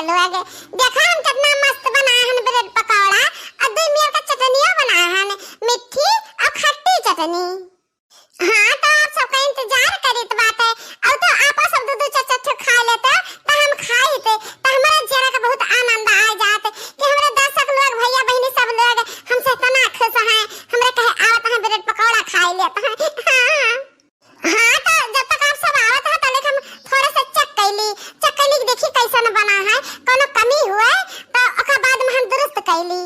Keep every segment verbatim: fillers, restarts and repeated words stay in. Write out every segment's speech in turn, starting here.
लोग, देखा हम कितना मस्त बनाए हन ब्रेड पकौड़ा और दुई मेर का चटनिया बनाए हन, मीठी और खट्टी चटनी। हाँ, तो आप सबका इंतजार करित बाटे, और तो आपा सब दू दू चार चार ठो खा लेते, तो हम खाइत, तो हमारा जियरा का बहुत आनंद आ जात कि हमारे दर्शक लोग, भैया बहिनी सब लोग हमसे इतना खुश हैं, हमरा कहे आवत हैं ब्रेड पकौड़ा खाई लेत हैं। हाँ। हाँ, तो जब तक आप सब आवत है, तले हम थोड़ा सा check कैली, check कैली कि देखी कैसन बना है, कोनो कमी हुए, तो ओकर बाद में हम दुरुस्त कैली।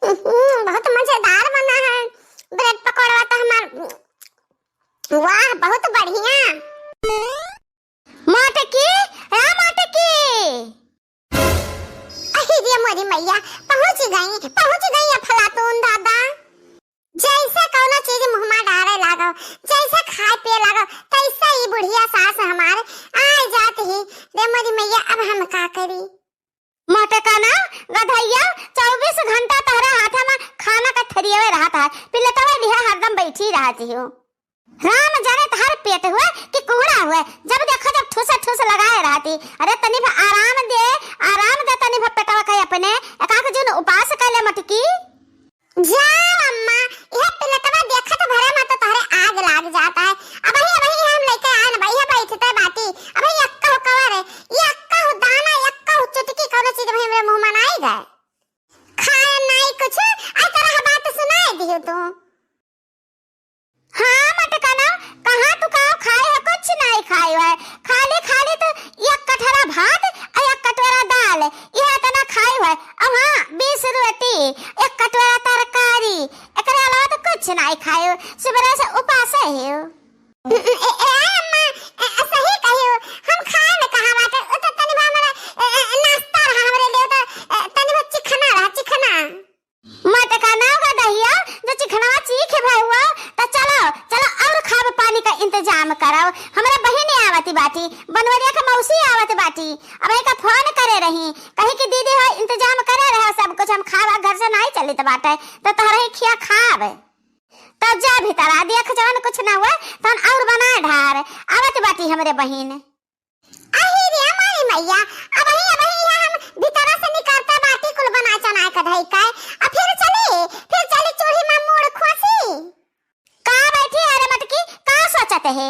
हम्म, बहुत मजेदार बना है ब्रेड पकौड़ा तो हमार, वाह, बहुत बढ़िया। मोटकी, ए मोटकी। अहि रे मोरी मैया, पहुँच गई, पहुँच गई अफलातून दादा। जैसे कौनो चीज मुँह में डारे लागो, जैसे खाए पिए लागो, तैसे ई बुढ़िया सास हमार आए जात ही। रे मोरी मैया, अब हम का करी? मोटका ना, गधैया, चउबीस घंटा तहरे हाथ में खाना का थरियवे रहत है, पिलटवे लिहे हरदम बैठी रहत ही हो। राम जाने तहार पेट हुए कि कुहड़ा हुए, जब देखो जब ठूस ठूस लगाए रहती। अरे तनी भा आराम दे, आराम दे तनी भा पेटवा के अपने, एकाक जून उपास कैले मोटकी। जा अम्मा, यह पिलटवा देखत भरे में तो तोहरे आग लाग जाता है। अबही, अबही हम लेके आए न, भैया बैठते बाटी, अबही यक्का हो कवर है, यक्का हो दाना, यक्का हो चुटकी कौनो चीज अबही हमरे मुँह में नाई गए। खाए नाई कुछ, आ तरह बात सुनाए दियो तू। हाँ, मटकना, कहाँ तू का खाए है? कुछ नाई खाए है। खाली, खाली तो एक कटोरा भात और एक कटोरा दाल, यह इतना खाए है। और हाँ, बीस रोटी, एक कटोरा तरकारी, एकरे अलावा तो कुछ नाई खाए हो। सुबह से उपास है हो। ए, ए, ए, अम्मा, ए, ए, सही कही हो। हम खाए में कहाँ बाटे? उ तो तनी भा हमारा, ए, ए, नाश्ता रहा हमरे लिए, तो, ए, तनी भा चिखना रहा, चिखना। मटकना गदहिया, जो चिखनवा चीख भउआ, त चलो, चलो और खाब पानी का इंतजाम करो। हमरा बहिनी आवत बाटी, बनवरिया के मौसी आवत बाटी। अब एका फोन करे रही, कही कि दीदी हो, इंतजाम करे रहे सब कुछ, हम खाब, घर से नाई चलित बाटे, त तोहरे ही खिया खाब। त जा भीतरा, देख जवन कुछ ना हुए, तन और बनाए ढार। आवत बाटी हमरे बहिन। अहि रे मोरी मैया, अबही, अबही यहाँ हम भीतरा से निकरता बाटी कुल बनाए चनाए के धई के। आ फिर चली, फिर चली चूल्ही में मूड़ खोसी। का बैठी है रे मटकी, का सोचत है?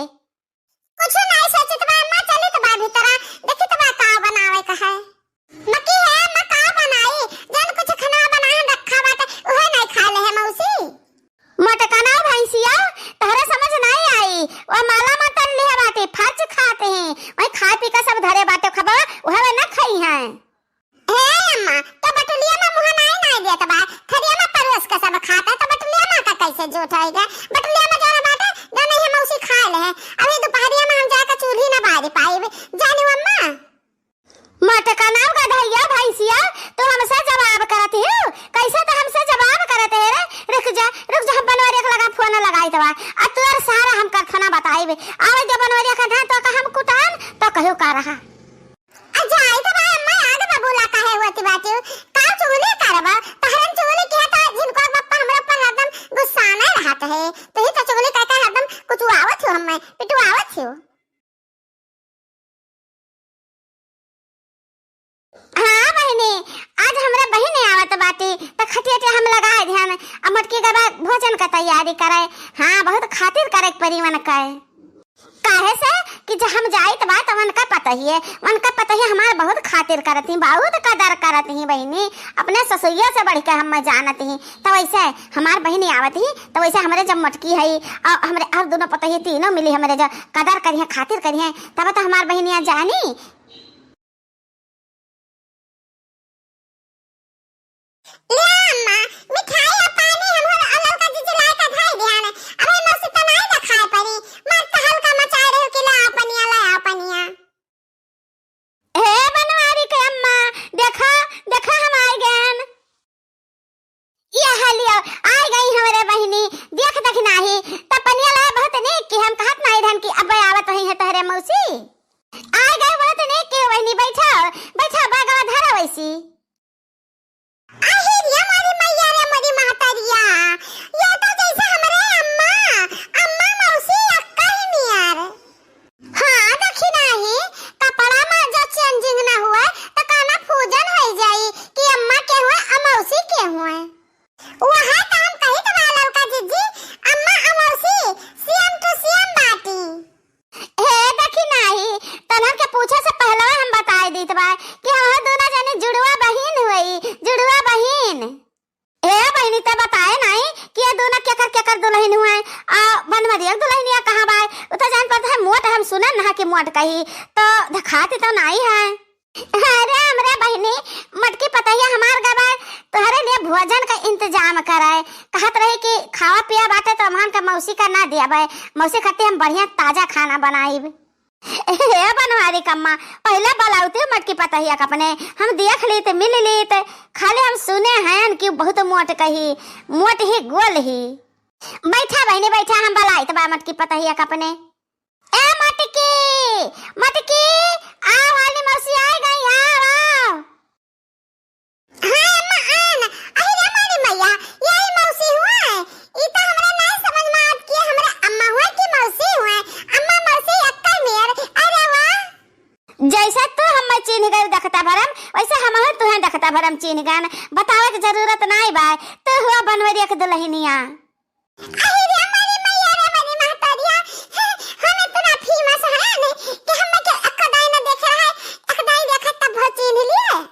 कुछ नाई सोचित बा अम्मा, चलित बा भीतरा, देखित बा का बनावे का है। मकी है अम्मा, का बनाई? जौन कुछ खाना बनाए रखा बाटे, उहे नाई खा ले है मौसी। मोटकना भैंसिया, तहरे समझ नाई आई, वह माला मतन लिहे बाटे, फर्ज खात ही, वही खाए पी के सब धरे बाटे खबा, उहे न खाई हैं। हे अम्मा, तो बटुलिया में मुँह नाई नाई देत बा, थरिया में परोस के सब खात है, तो बटुलिया में का कैसे झूठ होई गए? बटुलिया में जौन बाटे, जौन ही मौसी खा ले है। अभी दोपहरिया में हम जाके चूल्ही ना बारी पाइब, जानी अम्मा। मोटकना गधैया भैंसिया, तू हमसे जवाब करत हियो? कैसे तो हमसे जवाब करत है रे? रुक जा, रुक जा, हम बनवरिया के लगा फोन लगाई तवा। आ तोर सारा हम करथना बताइबे। आवे दे बनवरिया का ना तो का हम कुटान, तो कहो का रहा। आ जाई तो भाई अम्मा, आग बबूला काहे होती बाटियो? का चुगली करबा? तहरन चुगली किया तो जिनको बप्पा हमरा पर हरदम गुस्सा नहीं रहत है। तो ही तो चुगली करके हरदम कुछ आवत हो हमें, पिटवावत हो। हाँ बहिनी, आज हमरा बहिनी आवत बाटी, त खटिया टे हम लगाए ध्यान, आ मोटकी के बाद भोजन का तैयारी करे। हाँ, बहुत खातिर करे के परी मन के। काहे से कि जब हम जाइत बा, त उनका पतहिए, उनका पतहिए हमार बहुत खातिर करत ही, बहुत कदर करत ही बहिनी, अपने ससुरिया से बढ़ के हम जानत ही। त वैसे हमार बहिनी आवत ही, त वैसे हमरे जब मोटकी है और हमरे और दोनों पतहिए तीनों मिली हमरे जब कदर करिहे, खातिर करिहे, तब त हमार बहिनिया जानी। ले अम्मा, मिठाई आ पानी हम हो ललका जीजी लाए का धई दियान। अबे मौसी त नाई ना खाए परी। मस्त हल्का मचाए रहो कि लाओ पनिया, लाओ पनिया। हे बनवारी के अम्मा, देखा, देखा हम आए गएन। ये है लियो, आए गई हमरे बहिनी। देख देख नाही, त पनिया लाए बहुत नीक कि हम कहत नाही रहन कि अबे आवत वही है तहरे मौसी। आए गए बहुत कहाँ बाय? उ तो जान पड़त है मोट, हम सुनन ना कि मोट कही, तो देखात तो नाई है। अरे हमरे बहिनी, मोटकी पतहिया हमार गवा तोहरे लिए भोजन का इंतजाम करे, कहत रही कि खावा पिया बाटे तो हमहन का मौसी का ना दियाबे, मौसी खातिर हम बढ़िया ताजा खाना बनाइब। हे बनवारी कम्मा, पहिले बलाउती मोटकी पतहिया का अपने, हम देख लीत, मिल लीत, खाली हम सुने हैं कि बहुत मोट कही, मोट ही गोल ही। बैठा बहिनी बैठा, हम बलाइत बा मोटकी पतहिया का अपने। ए मोटकी, मोटकी, आओ हाली मौसी आ गई, आओ, आओ। हाँ अम्मा, आन। अरे रे मोरी मैया, यही मौसी हुआ है। ई तो हमरा नाई समझ में आवत कि हमरा अम्मा हुआ कि मौसी हुआ है। अम्मा मौसी एक्कै मेर। अरे वाह। जैसे तू हम्मे चीन्ह गइल देखता भरम, वैसे हमहू तुहें देखता भरम चीन्ह गन। बतावे के जरूरत नाई बा, तू हुआ बनवरिया के दुल्हनिया। अरे रे मोरी मैया रे मोरी महतरिया, हम इतना famous हैं कि हमें के एक दाई न देखे रहे, एक दाई देखा तब वो चीन्ह लिए।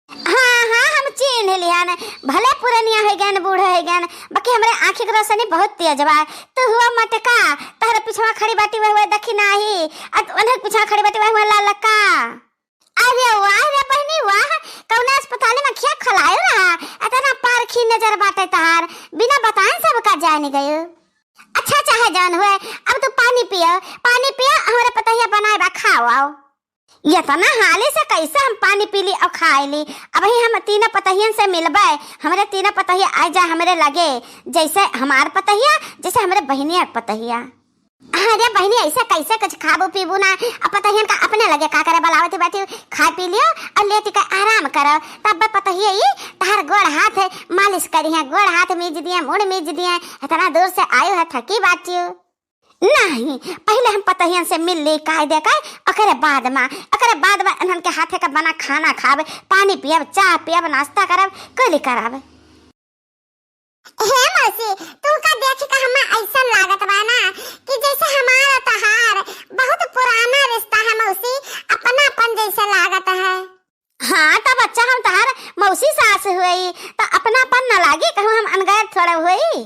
हाँ, हाँ, हम चीन्ह लिहन, भले पुरनिया होइ गन, बूढ़ होइ गन, बाकी हमरे आँखी के रोशनी बहुत तेज बा। तू हुआ मोटका, तहरे पिछवा खड़ी बाटी वह हुआ देखी नाही, अ उन्हें पिछवा खड़ी बाटी वह हुआ ललका। अरे वाह रे बहिनी वाह, कौने अस्पताल में खिया खलायो रहा, इतना पारखी नजर बाटे तहार, बिना बताए सबका जान गयो। अच्छा चाहे जान हुए, अब तू पानी पियो, पानी पियो, हमरे पतहिया बनाए बा, खाओ आओ। इतना हाली से कैसे हम पानी पी ली और खाए ली? अब ही हम तीनों पतहियन से मिलबे, हमरे तीनों पतहिया आ जा हमरे लगे, जैसे हमार पतहिया, जैसे हमरे बहिनिया के पतहिया। अरे बहिनी, ऐसे कैसे कुछ खाबू पीबू ना? अब पतहियन का अपने लगे का करे, बलावत बैठी, खा पी लियो और लेट के आराम करो। तब पतहिया ई तहार गोड़ हाथ मालिश करी है, गोड़ हाथ मीज दिए, मुड़ मीज दिए, इतना दूर से आयो है, थकी बाटियो। नहीं, पहले हम पतहियन से मिल ली, कायदे का, ओकरे बाद में, ओकरे बाद में इन्हन के हाथे का बना खाना खाब, पानी पियब, चाह पियब, नाश्ता करब, कुल करब। हे मौसी, तुमका देख के हमें ऐसा लागत बा ना कि जैसे हमारा तहार बहुत पुराना रिश्ता है मौसी, अपनापन जैसे लागत है। हाँ, तब अच्छा हम तहार मौसी सास हुई, तो अपनापन न लागी, कहूँ हम अनगैर थोड़ा हुई।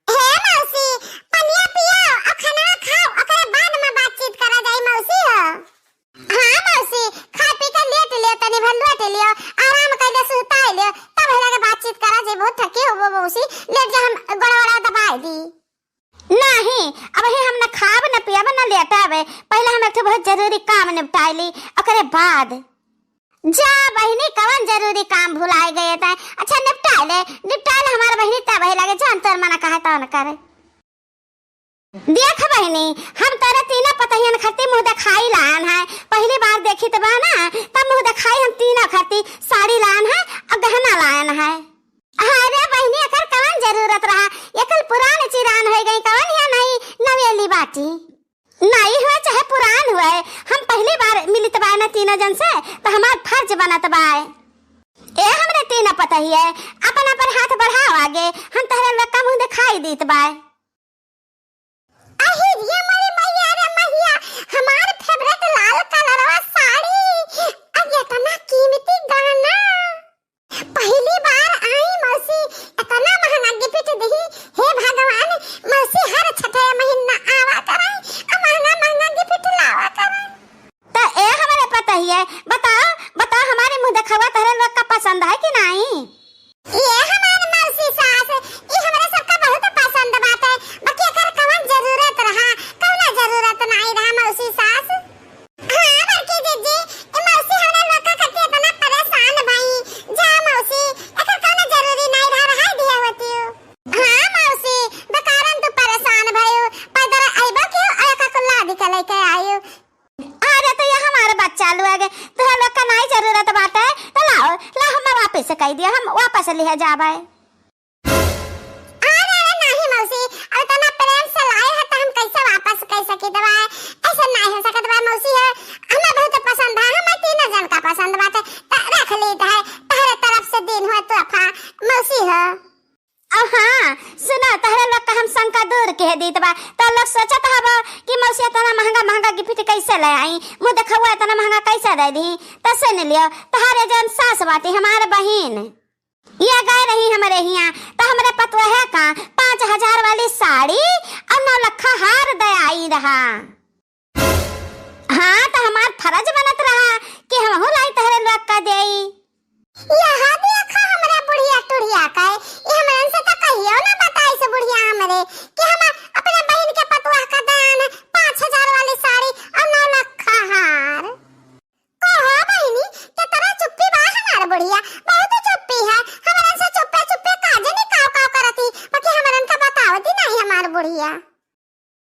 हे मौसी, पनिया पियो और खाना खाओ, ओकरे बाद में बातचीत करा जाई मौसी हो। हाँ मौसी, खा पी के लेट लियो, तनी भर लेट लियो, आराम कर ले, सुताई लियो, तब लगे बातचीत करा जाई। बहुत थकी हो मौसी, लेट जा, हम गोड़ वड़ा दबाई दी। नहीं, अब ही हम न खाब, न पियब, न लेटब, पहले हम एक ठो बहुत जरूरी काम निपटाई ली, ओकरे बाद। जा बहिनी, कवन जरूरी काम भुलाए गए तै? अच्छा निपटा ले, निपटा ले हमार बहिनी, तब ही लगे जान तोर मना कहे तवन करे। देख बहिनी, हम तोरे तीनों पतहियन खातिर मुँह देखाई लायन है, पहली बार देखी त बा ना, तब मुँह देखाई हम तीनों खातिर साड़ी लायन है और गहना लायन है। अरे बहिनी, एकर कवन जरूरत रहा, ये कुल पुरान चिरान होइ गई, कवन या नई नवेली बाटी। नई हुए चाहे पुरान हुए, हम पहली बार मिलित बाय ना तीनों जन से, तो हमार फर्ज बनत बाय। ए हमरे तीनों पतहिए, अपन अपन हाथ बढ़ाओ आगे, हम तहरे लोग का मुँह दिखाई दीत बाय। अही रे मोरी मैया रे मैया, हमार favourite लाल कलरवा साड़ी, अब इतना कीमती गहना। पहली बार आई मौसी, इतना महंगा gift दही। हे भगवान, मौसी हर छठे महीना आवा करे, आ महंगा महंगा gift लावा करे। त ए हमरे पतहिए, बताओ, बताओ, हमारे मुँह देखवा तहरे लोग का पसंद है कि नहीं? ये हमार मौसी सास, ई हमरा सबका बहुत पसंद बाटे, बाकी एकर कवन जरूरत रहा, कौनो जरूरत नाई रहा मौसी सास। हाँ बड़की जीजी, ई मौसी हमरा लोग का खातिर इतना परेशान भई, जा मौसी, एकर कौनो जरूरी नाई रहा, रहाई दिया होती। हाँ मौसी, बेकारन तू परेशान भयू, पैदल आइबो क्यों, आ का कुल्ला दिखा लेके आयू। अरे तो ये हमारे बच्चा लोग, तोहरा लोग का नाई जरूरत बाटे, तो लाओ, लाओ, हम वापस से कह दिया, हम वापस लिहे जाबे। अरे, अरे, नहीं मौसी, अब इतना प्रेम से लाए है तो हम कैसे वापस कह सकी दवाई? ऐसे नहीं हो सकत बा मौसी है, हमें बहुत पसंद है, हमें तीनों जन का पसंद बाटे, तो रख ली है, तहरे तरफ से दिन हुआ तोहफा मौसी है। अब हाँ, सुना, तहरे लोग का हम शंका दूर कह दीत बा। तो लोग सोचत हबो कि मौसी इतना महंगा महंगा gift कैसे ले आई, मुँह देखवा इतना महंगा कैसे दे दी। तो सुन लियो, तहरे जौन सास बाटी हमार बहिन, ये गए रही हमरे हियाँ, तो हमरे पतोहे का पाँच हजार वाली साड़ी और नौ लखा हार दे आई। रहा। हाँ, त हमार फरज बनत रहा कि हमहू लाई तहरे लोग का देई। यहाँ देखा हमरा बुढ़िया टुढ़िया का, ये हमरन से त कहियो ना बताइस बुढ़िया हमरे कि हमार